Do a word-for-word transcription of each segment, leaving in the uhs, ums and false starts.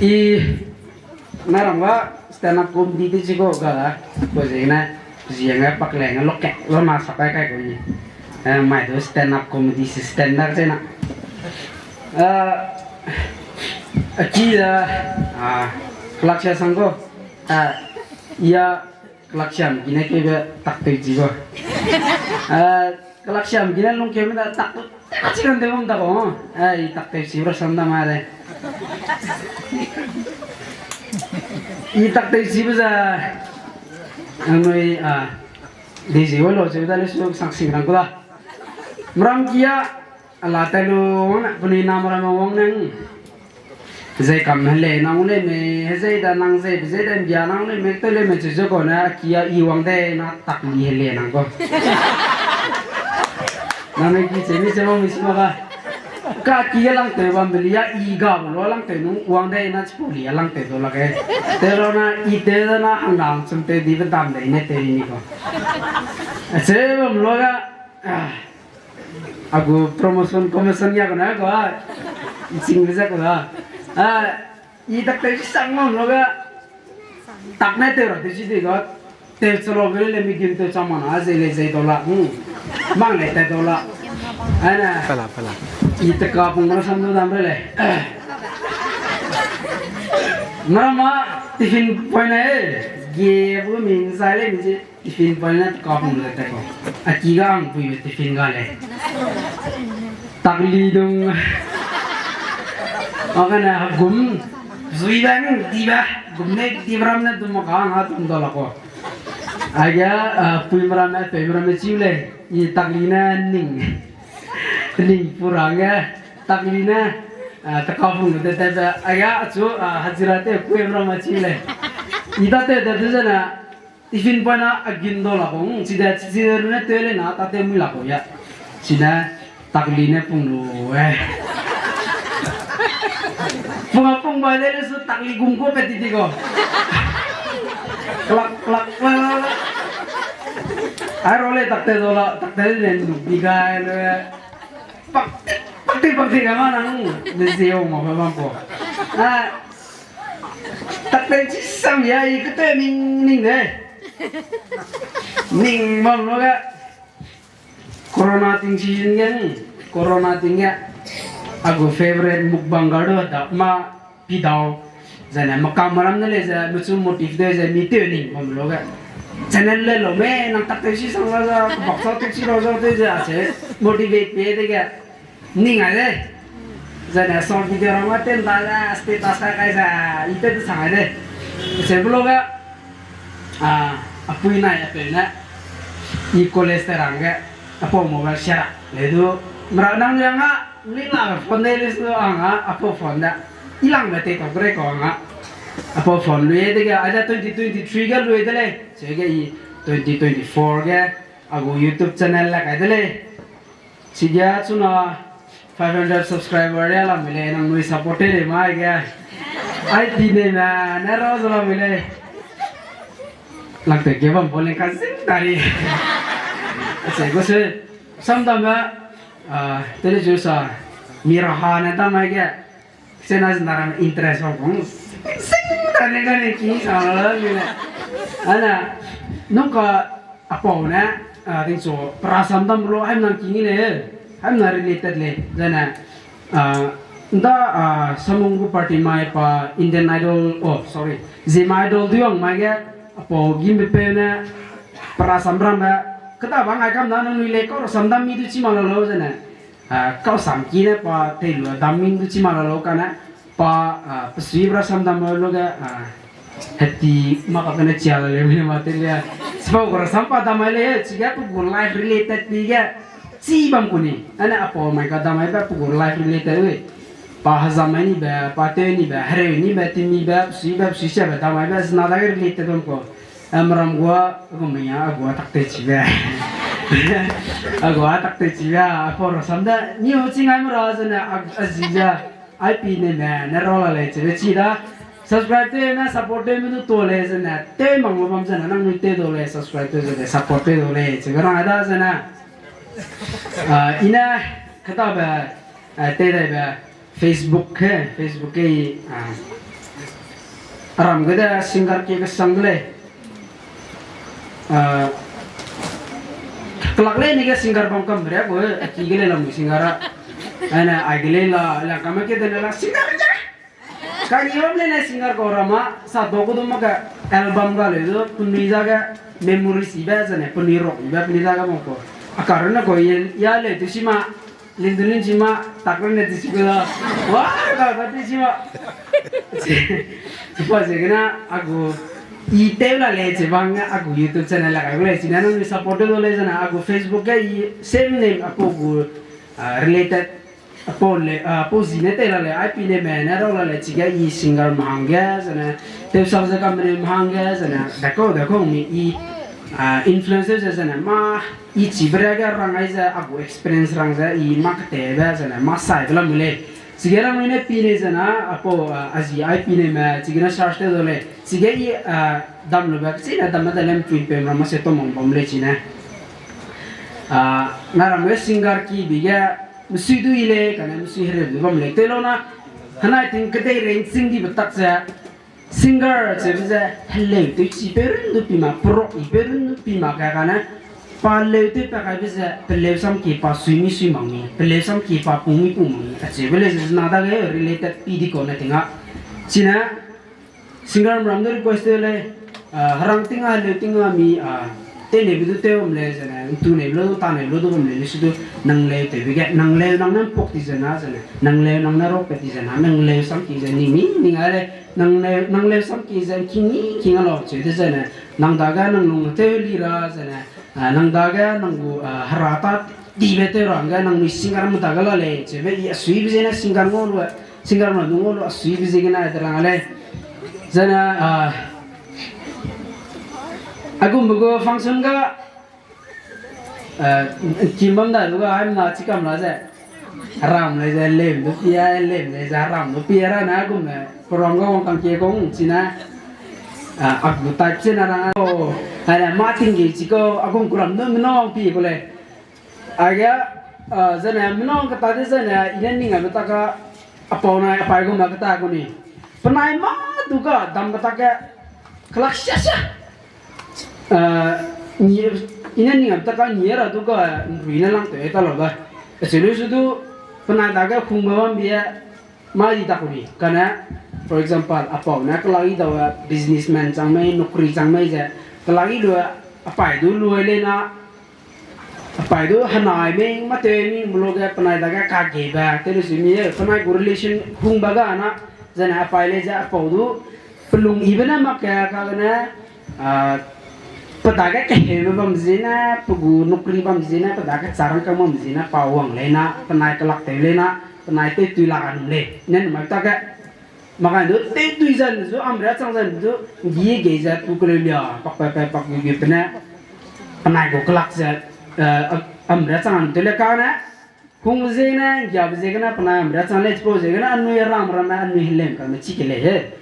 I, na ram ga stand up comedy di chi go ga da, ko ze ne, ziang ga pak le nga lok ke, lo ma sa kai kai ko i. Eh, mai do stand up comedy si stand up ze na. Ah, a ki da, ah, kelak sia sang go. Ah, ya kelak siam gine kebe tak tei chi go. Ah, kelak siam gine lung kebe da tak tu, tak chi kan de bam da go. Ah, i tak tei chi bra sam da ma de. I tak tei chi bu za. Anui, ah, di zi wo lo chi da le su sang sing rang ko da. Mram kia, ala tai lu wang na, penui na mram wang nang. Zei kam hele nang le me, hezei da nang zei, hezei da mbia nang le me, te le me chu ze ko na, kia i wang de na tak ni hele nang ko. Nang me ki che mi che mo mi si ma ga. Ka ki ge lang te bam beli ya i ga bu lo lang te nung wang de na chi pu li ya lang te do la ge. Te lo na i te da na hang dang chum te di be dam de ne te ni ko. A che bam lo ga. Ah. A gu promotion, commission ya ko na ko, ah, i ching be ze ko da. Ah, i tak te sang mam lo ga, tak ne te ra te chi de ga, te chalo be le mi gim te chama na, ze le ze do la, hmm. Mang le te do la. Ana. Pala, pala. I te ka pung na sam do dam re le. Mama, tiffin point na e, ge bu min sai le mi chi. Tiffin point na te ka pung le te ko. A ki ga ang pui be tiffin ga le. Takli dung. A ga na gum. Zui bang di ba. Gum ne di bram na dum ka ang a dum do la ko. A ga, ah, pui mram na pei mram na chiu le. I takli na ning. Ning pura nge. Takli na, ah, te ka pung le te te ba. A ga achu, ah, hajira te pui mram na chiu le. I ta te te te na. Tiffin point na a gin do la ko, hmm, chide, chide rune te le na, ta te mui la ko ya. Chine, takli ne pung lu, eh. Pung a pung bai le le su takli gum ko pe ti ti ko. Klak, klak, klak, klak. Ai ro le tak te do la, tak te le nu bi gai le. Pak, pak ti, pak ti ga ma nang, ne zie o ma ba bam ko. Ah, tak te chi sam ya i kete ning, ning de. Ning bam lo ga. Corona ting season ge ni. Corona ting ge. A gu favorite mukbang ga do da ma pi dau. Zene makam maram ne le ze, mechu motive de ze, mi teu ning bam lo ga. Channel le lo me, nang tak te chi sang la za, bak sa te chi lo za te ze, a che motivate pe de ga. Ning a de. Zene short video ram a ten da le, status kai kai ze, i te te sang a de. Se vlog a, a, a pui nai a peu ne. I college te rang ge, a pau mobile share. Le du, mra nang yang a, li la phone de le su ang a, a pau phone da. I lang be te to gre ko ang a. A pau phone lui de ge, a da twenty twenty-three ge lui de le. Se ge i twenty twenty-four ge, a gu YouTube channel la kai de le. Chige chuna five hundred subscriber ya lam le nang nui support te le mai ge. I P ne ma ne ro zo lam le. Lak te ge bam bo le ka zin dari. Ase go se sam dam ba, ah, tele ju sa mi ra ha ne dam mai ge. Sena zin daram interest hau kung. Sing da ne ga ne ki sa la mi le. Ana, nung ka a pau ne, a, ting so, pra sam dam lo, haimna ki ngi le, haimna related le, zene, a, nda, a, samung gu party mai pa Indian Idol, oh, sorry, Zeme Idol du ang mai ge, a pau gimbe peu ne, pra sam ram be, keda ba ngai kam na nui le, kau ra sam dam mi du chi ma la lo, zene. Ah, kau sam ki ne pa tei lu dam min du chi ma la lo ka ne, pa, ah, pesui bra sam dam lo ge, ah, heti ma ka ne chia la le mi ma te le. Sipau ko ra sam pa dam le, chi ge pe gu life related pi ge, chi bam ku ni. Ane a pau mai ka dam be pe gu life related we. Pa hazam mai ni be, pa teu ni be, hereu ni be, timi be, pesui be, pesui sia be, dam be, zina da ge related bam ko. Am ram gua, gum ya, gua tak te chi be. A gua tak te chi be, a pau ra sam da, ni ho chi ngai mura zene, a, a zi ja, I P ne me, ne ro la le chi be chi da. Subscribe te me, support te me du to le zene, te mang mo bam zene, nang nui te do le, subscribe te zene, support te do le, chi be rang da zene. Ah, ine, kata be, ah, te dai be, Facebook he, Facebook ke, ah, Aram ge de singer ki kesang de lei. Ah, kelak lei ni ge singer bam kam ria gu, a ki ge lei lam singer a. Ane, ai ge lei la, la kame ke de la singer ja. Ka ni bam lei ne singer kau ram a, sa to gu du mak ge album ga leu du, penui za ge memory si be zene, penui rock be, penui za ge bam kau. A ka rune kau ye, ya leu tu si ma, Lindulin chima, takran ne tisi kula. Wa, ka, ka tisi ma. Chipau ziegene, a gu, i tew la lei chibang, a gu YouTube channel la kai gu lei, chine nang support du lei zene, a gu Facebook ge i same name, a pu gu, ah, related, a pu le, a pu zi ne tew la lei, I P ne me ne rau la lei, chige i singer mahang ge, zene, tew sa ze ka mene mahang ge, zene, dako, dako mi i, ah, influencer ze, zene, ma, I chi bria ge rang ai ze, a gu experience rang ze, i ma ketebe zene, ma sai bela mu lei. Chige rang ne pi ne zene, a pau, ah, a zi I P ne me, chige na search te do lei. Chige i, ah, dam lu be, chine dam na de lem twin pem ram ma se to mang bam lei chine. Ah, na ram ge singer ki bi ge, msui du i lei, kane msui here du bam lei. Te lo na, hanai ting kedei reng sing di betak ze, Singer chebe ze, heleu tew chi peu run du pi ma, perok i peu run du pi ma ka kane, pa leu tew pa kaibe ze, peleu sam ki pa sui mi sui mak mi, peleu sam ki pa pung mi pung mak mi, achebe lei ze na dage related pi di kau ne ting a. Chine, singer ram du request tew lei, ah, herang ting a, heleu ting a mi, ah, Tei neibe du tew bam lei zene, ntu neibe lu du, ta neibe lu du bam lei, lesi du, nang leu tewbe ge, nang leu nang ne mpok ti zena zene, nang leu nang ne rok pe ti zena, nang leu sam ki ze ning mi ning a lei, nang leu, nang leu sam ki ze king ni king a lau cheu de zene, nang dage nang lung tew li ra zene, ah, nang dage nang gu, ah, hera ta dibe tew ra hangge nang mi singer me dage la lei, cheube i a suibe zene singer ngau lu, singer me du ngau lu a suibe ziegene de rang a lei. Zene, ah, a gumbe gu function ga, ah, kim bam dai lu ga, haimna chikam la ze. Ram lei ze lem du pia, lem lei ze ram du pia ra na gum ne. Program ga wang kang kie kong chine. Ah, a gu type chine rang a. Oh, hai na ma ting ge chiko, a gum kuram du mena wang pi ku lei. Aige, ah, zene, mena kata de zene, i ne ning a meta ka, a pau nai, a pai gu ma kata gu ni. Penai ma du ga, dam kata ke, kelak sia sia. Ah, ni, i ne ning a meta ka, ni ra du ga, nrui ne lang te ta lo ga. Ese lu su du, penai dage hung ma bam bie, Mai di tak ri, kane, for example, a pau ne kelak i dau, eh, businessman chang mei, nukri chang mei ze, kelak i lu, a pai du lu le na, a pai du hanai mei, ma te mei, mulo ge penai dage ka ge ba, te lu si mi, eh, penai gu relation hung ba ga na, zene a pai le ze a pau du, pelung i be ne mak ke, ka ne, Ah, pe dage keheu bam zene, pe gu nukri bam zene, pe dage charang kang bam zene, pa wang lei na, penai kelak tew lei na, penai tew tui la ga num lei. Ne num mai ta ge, makai du tew tui zan zu, amria chang zan zu, gi ge ze tu keleu lia, pak pe pe pak gi gi pe ne, penai gu kelak ze, eh, amria chang an tew le ka ne, Hung ziegene, ngiabe ziegene, penai amria chang lei, chipau ziegene, anui ram ramme, anui helem kame chi ke lei he.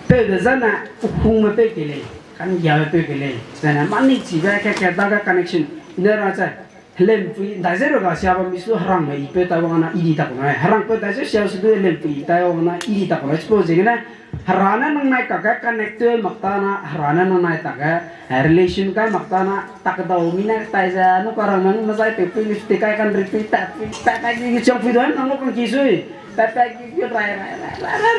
Peu de zane, hungme peu ke lei, kan ngiabe peu ke lei. Zane, mani chibe, ke ke dage connection. Ne ra che, helem pui, ndai ze ro ga sia bam mi su herangme i peu tai wang na, i di tak nai. Herang peu dai ze sia su du helem pui tai wang na, i di tak nai. Chipau ziegene, Hera ne nang nai kage connect tew mak ta na, Hera ne nang nai tage, eh, relation kai mak ta na, tak dau mi ne tai ze, nu ka rang nang mazai pe pe lipstick kai kan ri pe ta, pe ta, ta ki, ki chang pui do, nang lo kan ki sui. Ta, ta ki, ki rai, rai,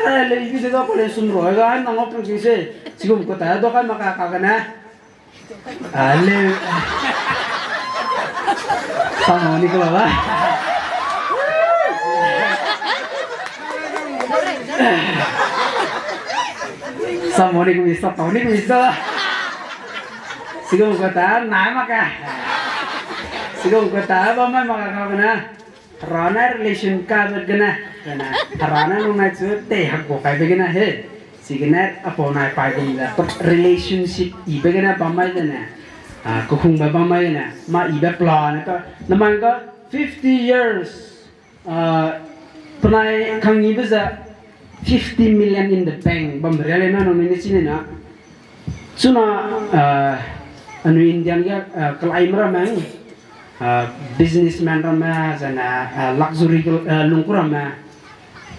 rai, le, ki se do ko le sum ro, ga, nang lo kan ki sui. Sigum ko ta, do kai mak ka, ka, ka ne. Ah, le. Samoni ko ba. Samoni ko mi, samoni ko mi sa. Sigum ko ta, na maka. Sigum ko ta, ba mai maka ka na. Hera ne relation ka be gene, gene, Hera ne nang nai chu tei hak gu kai be gene, he. Chigene, apau nai pai gum ze, relationship i be gene bam mai gene, ah, kehungbe bam mai gene, ma i be plan ka, namai ka fifty years, ah, penai kang i be ze, fifty million in the bank, bam ria le na nang ne chine na. Chuna, ah, anui Indian ge, ah, kelaime ramme, ah, businessman ramme, zane, ah, luxury, ah, lungku ramme,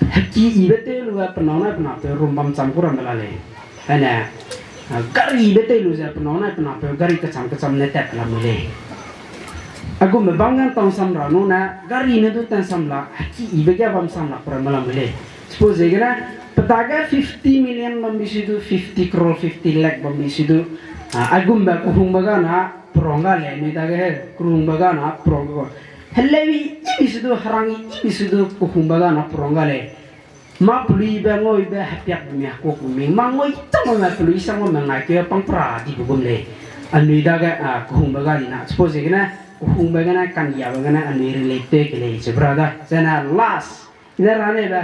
Heki ibe tei lu a penâu nai penapeu rum bam cham ku ramme la lei. Ane, a, gari be tei lu ze penâu nai penapeu gari kecham kecham ne tat la mui lei. Aigumbe bam ge tau sam ra nu ne, gari ne du tan sam la, heki ibe ge bam sam la ku ramme la mui lei. Suppose ziegene, pe dage fifty million bam bi si du, fifty crore, fifty lakh bam bi si du, a, aigumbe kehungbe ga na, perong ga lei, anui dage he, kehungbe ga na, perong ga. Heleu i, i bi si du, herang i, i bi si du, kehungbe ga na, perong ga lei. Mâ peluibe, nguibe, hepiak bumi, hekuak bumi, mâ ngui chang me peluî sang me ngai ke pang pra dibe gum lei. Anui dage, a, kehungbe ga di na. Suppose ziegene, kehungbe gene, kaniabe gene, anui relate tew ke lei, chibra da. Zene last, ine ra neibe.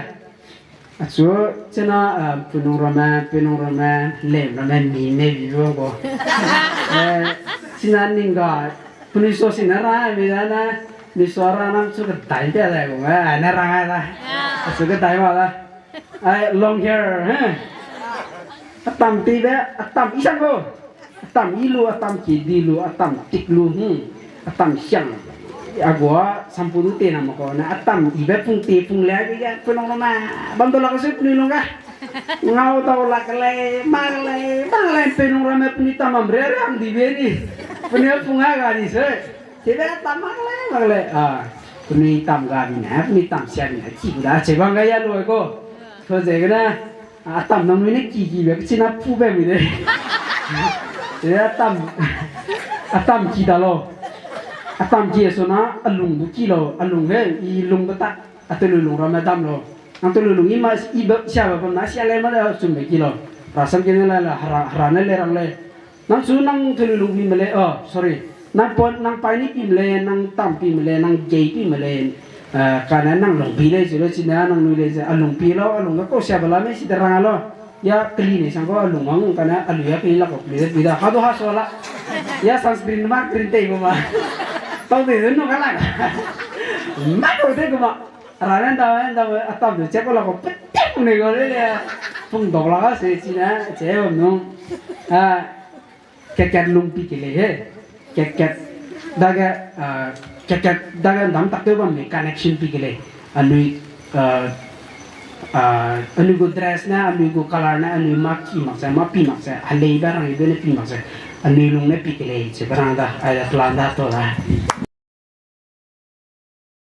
Achu, chena, a, penung ramme, penung ramme, lem ramme, mi ne bi bang gu. E, chena ning ga, penui sa sine ra, mi da ne, mi sa ra nam chu kedai pia dai gu, e, ne ra ngai da. Achu kedai ma da. Ai, long hair, he. Atam tibe, atam i sang gu. Atam i lu, atam ki di lu, atam tik lu, hmm. Atam siang. A gua, sampu du te na ma kau ne, atam ibe pung te pung le, ge ge, penung ramme, bam dau lak se penui lung ga. Ngau dau lak lei, mak lei, mak lei, penung ramme penui tam bam re re ang dibe ni. Penui pung a ga ni se. Chibe tam mak lei, mak lei. A, penui tam ga bi ne, penui tam sia bi ne, chi gu da, chi bang ga ya lu ko. Suppose ziegene, a, atam nangnui ne ki kibe, kechina pu be mi de. Chibe atam, atam ki da lau. Atam ki a suna, alung du ki lau, alung he, i lungbe ta, a telui lung ramme dam lau. Nang telui lung i ma, i be, siabe bam na, sia lei ma le, chumbe ki lau. Rasam kene la la, hera, hera ne le rang lei. Nang chu nang telui lung pime lei, oh, sorry. Nang pon, nang pai ni pime lei, nang tam pime lei, nang gei pime lei, e, kane nang lung pi lei, chu le chine, nangnui lei ze, alung pi lau, alung ge kau siabe la mei si de rang lau. Ya keli nei sang kau alung wang, kane alui ya keli la kau keli de pi da, ha du ha sua la. Ya sunscreen ma green tei gu ma. Tau de nu ka la. Ma kau de gu ma. Ra ne da, da, atam de che kau la kau, petek ne kau le le. Pung dau la ka se chine, che bam nu. A, kat kat lung pi ke lei he. Kat kat dage, a, kat kat dage ndam tak tew bam mei connection pi ke lei. Anui, a, a, anui gu dress ne, anui gu color ne, anui mâ ki mak ze, mâ pi mak ze, heleibe rang ibe ne pi mak ze, anui lung ne pi ke lei, chibe rang da, ai da plan da tau da.